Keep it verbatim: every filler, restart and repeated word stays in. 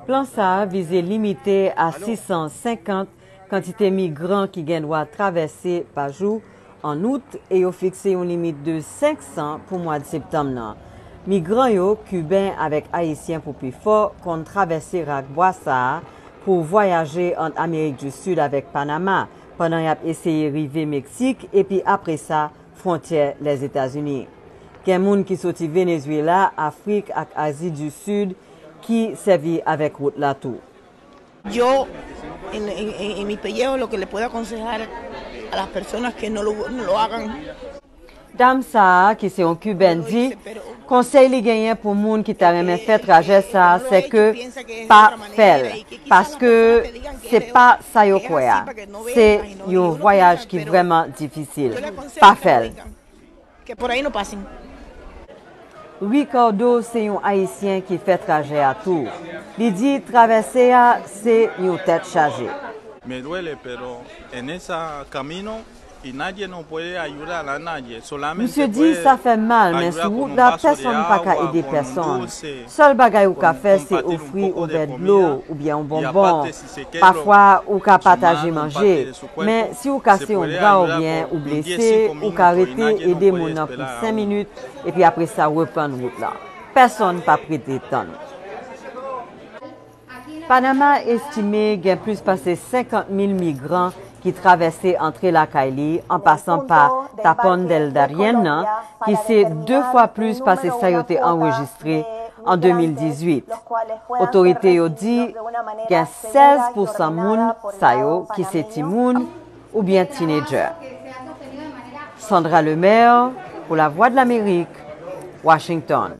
Plan sa a vize limite a sis san senkant kantite migran ki gen dwa travèse pa jou an out, e yo fikse yon limit de senk san pou mwa septanm nan. Migran yo, Kiben avèk Ayisyen pou pi fò, konn travèse rak bwa sa a pou vwayaje ant Amerik di Sid avèk Panama, pandan y ap eseye rive Meksik, epi apre sa, fwontyè Lèzetazini. Gen moun ki soti Venezuela, Afrik ak Azi di Sid ki sèvi avèk wout la tou. Yo, en, en, en, en mi pellejo, lo que le puedo aconsejar a las personas que no lo, no lo hagan. Dam sa a, ki se yon Kibèn, di konsèy li genyen pou moun ki ta renmen fè trajè sa a, se ke pa fè l, paske se pa sa yo kwè a. Se yon vwayaj ki vrèman difisil. Pa fè l. Que por ahí no pasen. Ricardo se yon Ayisyen ki fè trajè a tou. Li di travèse a se yon tèt chaje. Me duele, pero en esa camino y nadie no puede ayudar a nadie. Solamente Misye di, sa fè mal, men sou wout la, pèsonn pa ka ede pèsonn. Sèl bagay ou ka fè, se ofri yon vè dlo oubyen yon bonbon. Pafwa, ou ka pataje manje, men si ou kase yon bra oubyen ou blese, ou ka rete ede moun nan pou senk minit, epi apre sa, reprann wout la. Pèsonn p ap rete tann. Panama estime gen plis pase senkant mil migran ki travèse antre lakay li, an pasan pa Tapón del Darién nan, ki se de fwa plis pase sa yo te anrejistre an de mil dizuit. Otorite yo di gen sèz pousan moun sa yo ki se timoun oubyen teenager. Sandra Lemaire, pou Lavwadlamerik, Washington.